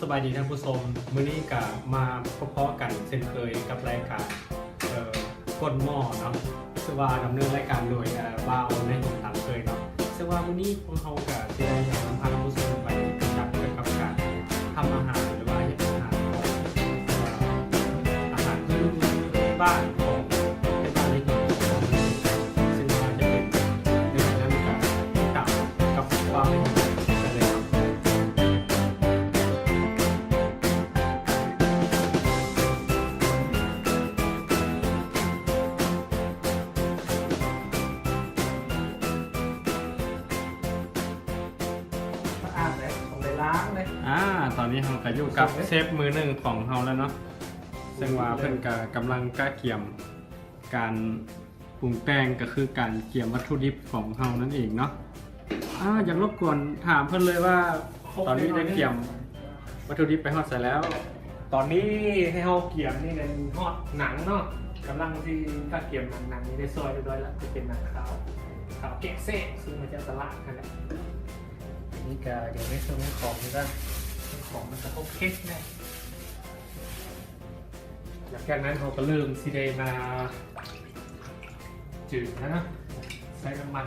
ສະບາຍດີທ່ານຜູ້ຊົມ, ມື້ນີ້ກະມາພໍ້ກັນເຊັ່ນເຄີຍກັບລາຍການ ເອີ ກົ້ນໝໍ້ເນາະ, ເຊິ່ງວ່າດຳເນີນລາຍການໂດຍ ເອີ ບ່າວໃນຫີນຕາມເຄີຍເນາະ. ເຊິ່ງວ່າມື້ນີ້ພວກເຮົາກະຊິໄດ້ນຳພາທ່ານຜູ້ຊົມໄປຮູ້ຈັກກ່ຽວກັບການທຳອາຫານ ຫຼືວ່າເຮັດອາຫານຂອງ ເອີ ອາຫານພື້ນບ້ານຂອງ ເຮັດອາຫານໃນຫີນຂອງເຮົາເອງ, ເຊິ່ງວ່າຈະເປັນແນວໃດນັ້ນກະຕິດຕາມກັບບ່າວໃນຫີນກັນເລີຍເນາະ. ສະອາດເດ້ ຕ້ອງໄດ້ລ້າງເດ້. ອາ ຕອນນີ້ເຮົາກະຢູ່ກັບເຊຟມືໜຶ່ງຂອງເຮົາແລ້ວເນາະ, ເຊິ່ງວ່າເພິ່ນກະກຳລັງກະກຽມ ການປຸງແຕ່ງກະຄືການກຽມວັດຖຸດິບຂອງເຮົານັ້ນເອງເນາະ. ອາ ຢາກລົບກວນຖາມເພິ່ນເລີຍວ່າ ຕອນນີ້ໄດ້ກຽມວັດຖຸດິບໄປຮອດໃສແລ້ວ? ຕອນນີ້ໃຫ້ເຮົາກຽມນີ້ແມ່ນຮອດໜັງເນາະ, ກຳລັງຊິກະກຽມໜັງ, ໜັງນີ້ໄດ້ຊອຍຮຽບຮ້ອຍແລ້ວ ຈະເປັນໜັງຂາວ ຂາວແກະແຊະ ເຊິ່ງມາຈາກຕະຫຼາດຫັ້ນແຫຼະ. ນີ້ກະດຽວໄດ້ເຄື່ອງຂອງນີ້ກະ ຂອງມັນກະຄົບເຄັດແລ້ວ. ຫຼັງຈາກນັ້ນເຮົາກະເລີ່ມຊິໄດ້ມາຈືນແລ້ວເນາະ, ໃສ່ນ້ຳມັນ.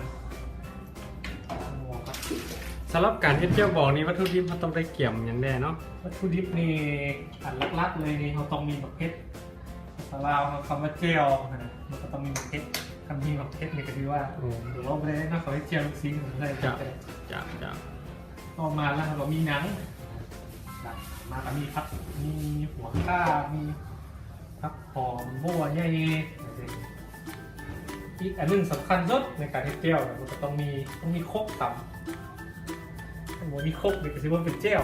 ສຳລັບການເຮັດແຈ່ວບອງນີ້ ວັດຖຸດິບເຮົາຕ້ອງໄດ້ກຽມຫຍັງແດ່ເນາະ? ວັດຖຸດິບນີ້ ອັນຫຼັກໆເລີຍນີ້ ເຮົາຕ້ອງມີໝາກເຜັດ. ພາສາລາວເຮົາຄຳວ່າແຈ່ວຫັ້ນນະ ມັນກະຕ້ອງມີໝາກເຜັດ. ຄັນມີໝາກເຜັດນີ້ກະຖືວ່າ ໂອ້ ເວົ້າບໍ່ໄດ້ເນາະ, ເຂົາເຮັດແຈ່ວລູກຊີ້ນໄດ້. ເຈົ້າ ເຈົ້າ ເຈົ້າ. ຕໍ່ມາແລ້ວເຮົາກະມີໜັງ, ມາກະມີຜັກ ມີຫົວຂ່າ ມີຜັກຫອມບົວໃຫຍ່. ອີກອັນໜຶ່ງສຳຄັນສຸດໃນການເຮັດແຈ່ວ ມັນກະຕ້ອງມີ ຕ້ອງມີຄົກຕຳ. ຄັນບໍ່ມີຄົກນີ້ກະຊິບໍ່ເປັນແຈ່ວ.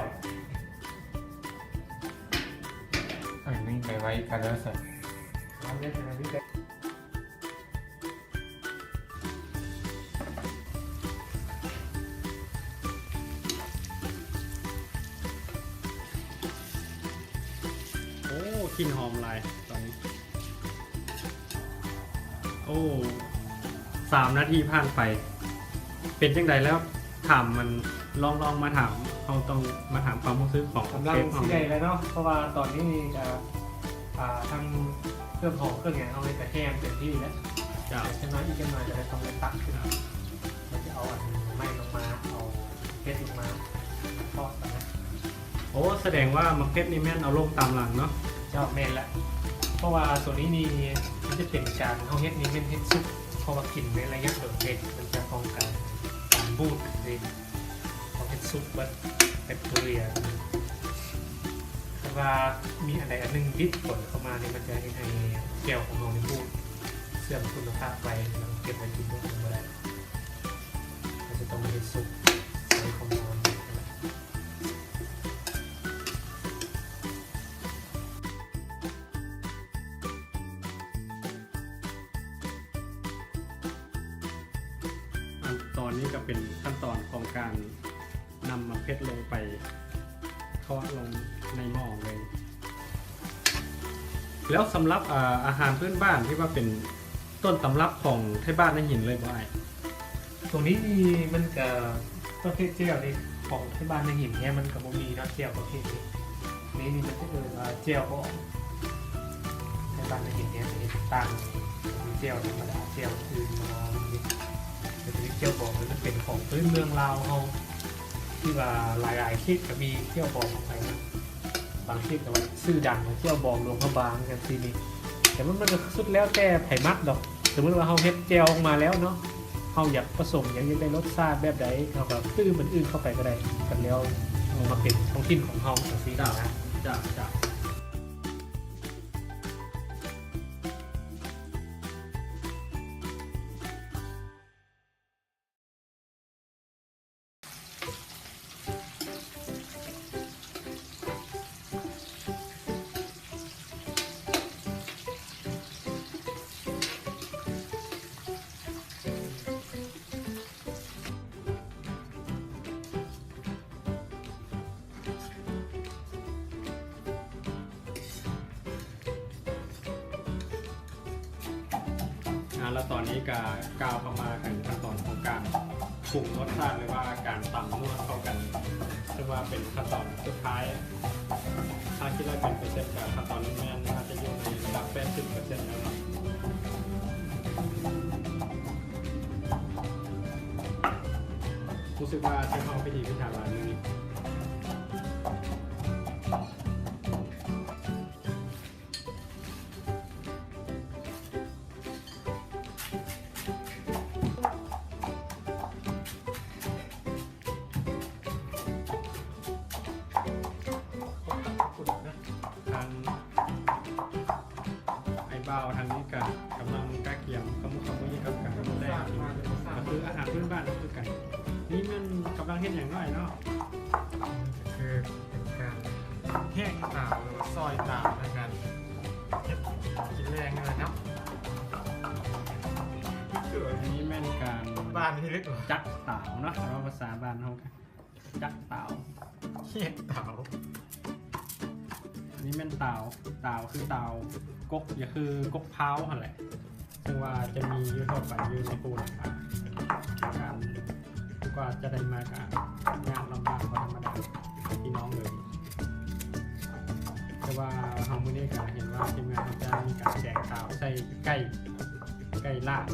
ອັນນີ້ໄປໄວ້ກັນເລີຍຊັ້ນ. ໂອ້ ກິ່ນຫອມຫຼາຍຕອນນີ້. ໂອ້ ສາມນາທີຜ່ານໄປ ເປັນຈັ່ງໃດແລ້ວ? ຖາມມັນ ລອງ ລອງມາຖາມ ເຮົາຕ້ອງມາຖາມຄວາມຮູ້ສຶກຂອງ ກຳລັງ ເຊຟເຮົາ ຊິໄດ້ແລ້ວເນາະ, ເພາະວ່າຕອນນີ້ກະ ອ່າ ທັງເຄື່ອງຫອມເຄື່ອງຫຍັງເຮົາເຮັດກະແຮມເຕັມທີ່ແລ້ວ. ເຈົ້າ. ຈັກໜ້ອຍ ອີກຈັກໜ້ອຍກະໄດ້ຕ້ອງໄດ້ຕັກຂຶ້ນ. ເຮົາຈະເອົາອັນໄມ້ລົງມາ ເອົາເຜັດລົງມາທອດກ່ອນນະ. ໂອ້ ສະແດງວ່າໝາກເຜັດນີ້ແມ່ນເອົາລົງຕາມຫຼັງເນາະ? ເຈົ້າ ແມ່ນແຫຼະ, ເພາະວ່າໂຕນີ້ນີ້ມັນຈະເປັນການ ເຮົາເຮັດນີ້ແມ່ນເຮັດສຸກ, ເພາະວ່າກິນໃນໄລຍະດົນເຮັດ ມັນຈະປ້ອງກັນການບູດເດ້. ເຮົາເຮັດສຸກເບິດແບັກທີເຣຍ. ຄັນວ່າມີອັນໃດອັນໜຶ່ງດິບປົນເຂົ້າມານີ້ ມັນຈະເຮັດໃຫ້ແຈ່ວຂອງເຮົານີ້ບູດ, ເສື່ອມຄຸນນະພາບໄວ, ເກັບໄວ້ກິນມື້ອື່ນບໍ່ໄດ້. ເຮົາຈະຕ້ອງເຮັດສຸກໃສ່ຂອງເຮົາ. ອັນຕອນນີ້ກະເປັນຂັ້ນຕອນຂອງການນຳໝາກເຜັດລົງໄປທອດລົງໃນໝໍ້ເລີຍ. ແລ້ວສຳລັບ ອາ ອາຫານພື້ນບ້ານທີ່ວ່າເປັນ ຕົ້ນຕຳລັບຂອງໄທບ້ານນາຫີນເລີຍບໍ່ອ້າຍ? ໂຕນີ້ມັນກະ ປະເພດແຈ່ວນີ້ຂອງໄທບ້ານນາຫີນແທ້ມັນກະບໍ່ມີເນາະ, ແຈ່ວປະເພດນີ້ ນີ້ ນີ້ມັນຈະເອີ້ນວ່າແຈ່ວບອງ. ໄທບ້ານນາຫີນແທ້ຈະເຮັດຕ່າງ, ມີແຈ່ວທຳມະດາ ແຈ່ວອື່ນມາເນາະ. ແຕ່ໂຕນີ້ແຈ່ວບອງນີ້ມັນເປັນຂອງພື້ນເມືອງລາວເຮົາ ທີ່ວ່າຫຼາຍໆເຂດກະມີແຈ່ວບອງຂອງໄທນະ. ບາງເຂດກະວ່າຊື່ດັງວ່າແຈ່ວບອງຫຼວງພະບາງ ຈັ່ງຊີ້ນີ້. ແຕ່ມັນ ມັນກະສຸດແລ້ວແຕ່ໃຜມັກດອກ. ສົມມຸດວ່າເຮົາເຮັດແຈ່ວອອກມາແລ້ວເນາະ, ເຮົາຢາກປະສົມຫຍັງ ຢາກໄດ້ລົດຊາດແບບໃດ ເຮົາກະຕື່ມອັນອື່ນເຂົ້າໄປກະໄດ້, ກະແລ້ວເອົາມາເປັນທ້ອງຖິ່ນຂອງເຮົາ ຈັ່ງຊີ້ນະ. ເຈົ້າ ເຈົ້າ. ອ່າ ແລ້ວຕອນນີ້ກະກ້າວເຂົ້າມາເຖິງຂັ້ນຕອນຂອງການ ປຸງລົດຊາດ ຫຼືວ່າການຕຳນວດເຂົ້າກັນ ເຊິ່ງວ່າເປັນຂັ້ນຕອນສຸດທ້າຍ. ຖ້າຄິດວ່າເປັນເປີເຊັນ ກໍຂັ້ນຕອນນີ້ແມ່ນອາດຈະຢູ່ໃນລະດັບແປດສິບເປີເຊັນແລ້ວເນາະ. ຮູ້ສຶກວ່າຈະເຂົ້າພິຖີພິຖັນຫຼາຍມື້ນີ້. ທາງອ້າຍບ່າວທາງນີ້ກະກຳລັງກະກຽມຂະມຸກຂະມຸຍກັບການດູແລ ກໍຄືອາຫານພື້ນບ້ານຄືກັນ. ນີ້ແມ່ນກຳລັງເຮັດຫຍັງເນາະອ້າຍເນາະ? ກໍຄືເປັນການແຫ້ງຕາວ ຫຼືວ່າຊອຍຕາວໃນການເຮັດກິນແລງນີ້ແຫຼະເນາະ. ອັນນີ້ແມ່ນການ ບ້ານທີ່ເຮັດ ຈັກຕາວເນາະ ເວົ້າພາສາບ້ານເຮົາ ຈັກຕາວ ແຫ້ງຕາວ. ອັນນີ້ແມ່ນຕາວ ຕາວຄືຕາວກົກ ກໍຄືກົກພ້າວຫັ້ນແຫຼະ ເຊິ່ງວ່າຈະມີຢູ່ທົ່ວໄປຢູ່ໃນພູນະ ການກວ່າຈະໄດ້ມາກະຍາກລຳບາກບໍ່ທຳມະດາ ພີ່ນ້ອງເອີຍ. ແຕ່ວ່າເຮົາມື້ນີ້ກະເຫັນວ່າທີມງານເຮົາຈະມີການແກງຕາວໃສ່ໄກ່ ໄກ່ລາດ.